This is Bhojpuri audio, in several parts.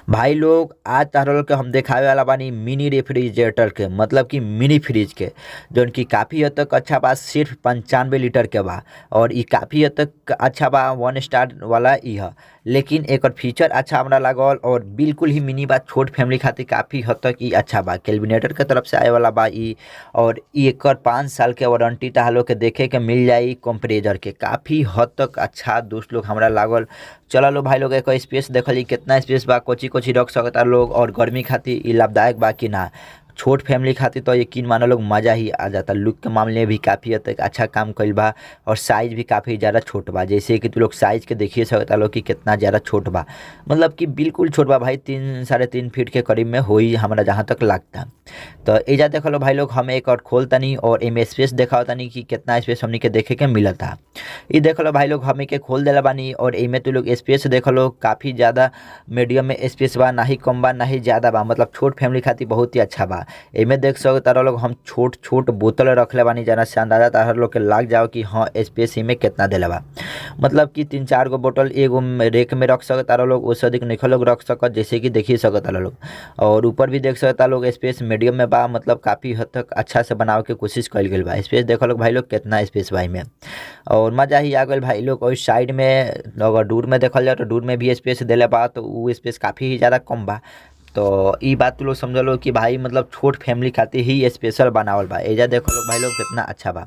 भाई लोग आज तारा लोग के हम देखावे वाला बानी मिनी रेफ्रिजरेटर के, मतलब कि मिनी फ्रिज के, जौन की काफ़ी हद तक अच्छा बा। सिर्फ 95 लीटर के बा और इ काफ़ी हद तक अच्छा बा, 1 स्टार वाला इ ह। लेकिन एकर फीचर अच्छा हमरा लागल और बिल्कुल ही मिनी बा, छोट फैमिली खातिर काफ़ी हद तक इ अच्छा बा। केल्विनेटर के तरफ से आए वाला बा इ और एकर 5 साल के वारंटी ताहा लोग के देखे के मिल जाई कंप्रेसर के। काफ़ी हद तक अच्छा दोस्त लोग हमरा लागल। चला लो भाई लोग एकर स्पेस देखल जी, कितना स्पेस बा, कोची कोची रख सकता लोग और गर्मी खातिर इ लाभदायक बा कि ना। छोट फैमिली खातिर तो यकीन मानो लोग मज़ा ही आ जाता। लुक के मामले में भी काफ़ी हद तक अच्छा काम कइल बा और साइज भी काफ़ी ज़्यादा छोट बा। जैसे कि तू लोग साइज के देखिए सकता लोग कि कितना ज़्यादा छोट बा, मतलब कि बिल्कुल छोट बा भाई, 3 साढ़े 3 फीट के करीब में होई हमरा जहाँ तक लगता। तो एजा देख लो भाई लोग हम एक और खोल तनी और एमे स्पेस देखाओ तनी कि कितना स्पेस हमनी के देखे के मिलता। इ देख लो भाई लोग हमनी के खोल देला बानी और एमे तू लोग स्पेस देख लो, काफ़ी ज़्यादा मीडियम में स्पेस बा, ना ही कम बा ना ही ज़्यादा बा, मतलब छोट फैमिली खातिर बहुत ही अच्छा बा। एमे देख सकता लोग हम छोट छोट बोतल रखले बानी, जना से अंदाजा तारा लोग के लाग जाओ कि हाँ स्पेस एमे कितना देला बा। मतलब कि 3-4 गो बोतल एगो रेक में रख सकता लोग, उससे अधिक नहीं लोग रख सकत, जैसे कि देखिए सकता लोग। और ऊपर भी देख सकता लोग स्पेस मीडियम में बा, मतलब काफ़ी हद तक अच्छा से बनावे के कोशिश कइल गेल बा। स्पेस देख लोग भाई लोग कितना स्पेस बा एमे और मजा ही आ गइल भाई लोग। और साइड में अगर दूर में देखल जाए तो दूर में भी स्पेस देले बा, तो उ स्पेस काफ़ी ही ज़्यादा कम बा। तो इ बात तू लोग समझ लो कि भाई मतलब छोट फैमिली खातिर ही स्पेशल बनावल बा। एजा देखो लोग भाई लोग कितना अच्छा बा,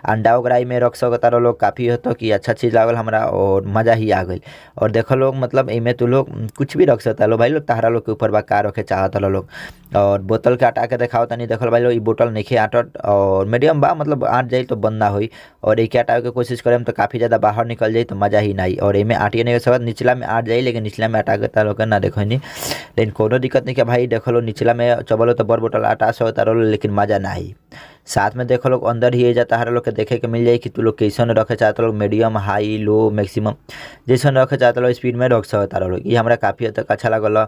अंडा वगैरह में रख सकता लोग, काफ़ी हद तक कि अच्छा चीज़ लागल हमरा और मज़ा ही आ गइल। और देखो लोग मतलब एमे तू लोग कुछ भी रख सकता लो भाई लोग, तारा लोग के ऊपर बा का रखे चाहत लोग। और बोतल के आटा के देखाओ तनी, देखल भाई लोग इ बोतल नइखे आटत और मीडियम बा, मतलब आट जाई तो बंद ना होई। और एके आटावे के कोशिश करेम तो काफ़ी ज़्यादा बाहर निकल जाई तो मज़ा ही ना आई। और एमे आटिए नहीं सकत, निचला में आट जाई लेकिन निचला में आटा के तार ना देखनी, लेकिन कोनो दिक्कत नहीं के भाई। देखलो निचला में चबलो तो बड़ बोतल आटा सकता रहो लेकिन मज़ा ना आई। साथ में देखो लोग अंदर ही जाता हर लोग के देखे के मिल जाए कि तू लोग कैसन रखे चाहता लोग, मीडियम हाई लो मैक्सिमम जैसन रखे चाहता लोग स्पीड में रख सकता लोग। ये हमरा काफ़ी हद तक अच्छा लागल।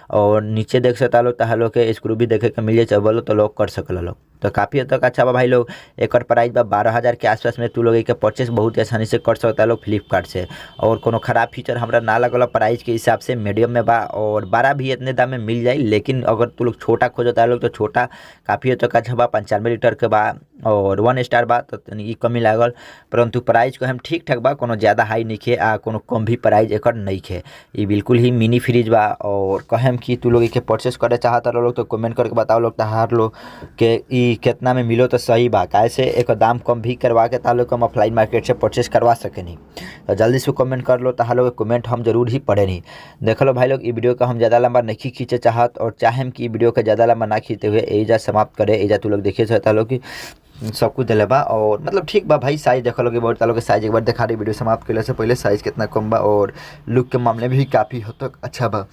और नीचे देख सकता लोग तहार लोग के स्क्रू भी देखे के मिल जाए, चबलो तो लॉक कर सकल लोग। तो काफ़ी हद तक अच्छा बा भाई लोग। एकर प्राइस बा 12,000 के आसपास में तू लोग के परचेस बहुत ही आसानी से कर सकता लोग फ्लिपकार्ट से। और कोनो ख़राब फीचर हमरा ना लगल, प्राइस के हिसाब से मीडियम में बा और 12 भी इतने दाम में मिल जाए। लेकिन अगर तू लोग छोटा खोजता लोग तो छोटा काफ़ी हद तक अच्छा बा, 95 लीटर के बा और 1 स्टार बा, तो तनी इ कमी लागल, परंतु प्राइस को हम ठीक ठाक बा, कोनो ज़्यादा हाई नहीं खे आ कोनो कम भी प्राइस एकर नहीं खे। इ बिल्कुल ही मिनी फ्रिज बा। और कहेम कि तू लोग एके परचेस करे चाहता लोग तो कमेंट करके बताओ लोग तहार लोग के इ कितना में मिलो तो सही बा, काहे से एकर दाम कम भी करवा के तार लोग हम ऑफलाइन मार्केट से परचेस करवा सकेनी। तो जल्दी से कमेंट कर लो, तहार लोग कमेंट हम जरूर ही पढ़ेनी। देख लो भाई लोग इ वीडियो का हम ज़्यादा लंबा नहीं खींचे चाहत और चाहेम कि इ वीडियो का ज़्यादा लंबा ना खींचते हुए एजा समाप्त करे। एजा तू लोग देखिए सकता लोग कि सब कुछ दिले बा और मतलब ठीक बा भाई। साइज देख लो बहुत लोग साइज एक बार दिखा रही वीडियो समाप्त कइला से पहले साइज कितना कम बा और लुक के मामले में भी काफ़ी हद तक अच्छा बा।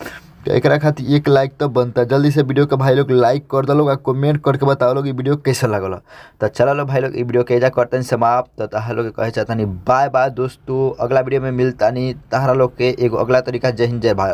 तो एकरा खातिर एक लाइक तो बनता, जल्दी से वीडियो के भाई लोग लाइक कर दो आ कमेंट करके बताओ लोग वीडियो कैसा लगल। तो चलो लो भाई लोग इ वीडियो के एजा करते हैं समाप्त। तो तहार लोग के कहे चाहता नहीं बाय बाय दोस्तों, अगला वीडियो में मिलता नहीं तहारा लोग के एगो अगला तरीका। जय हिंद जय भारत।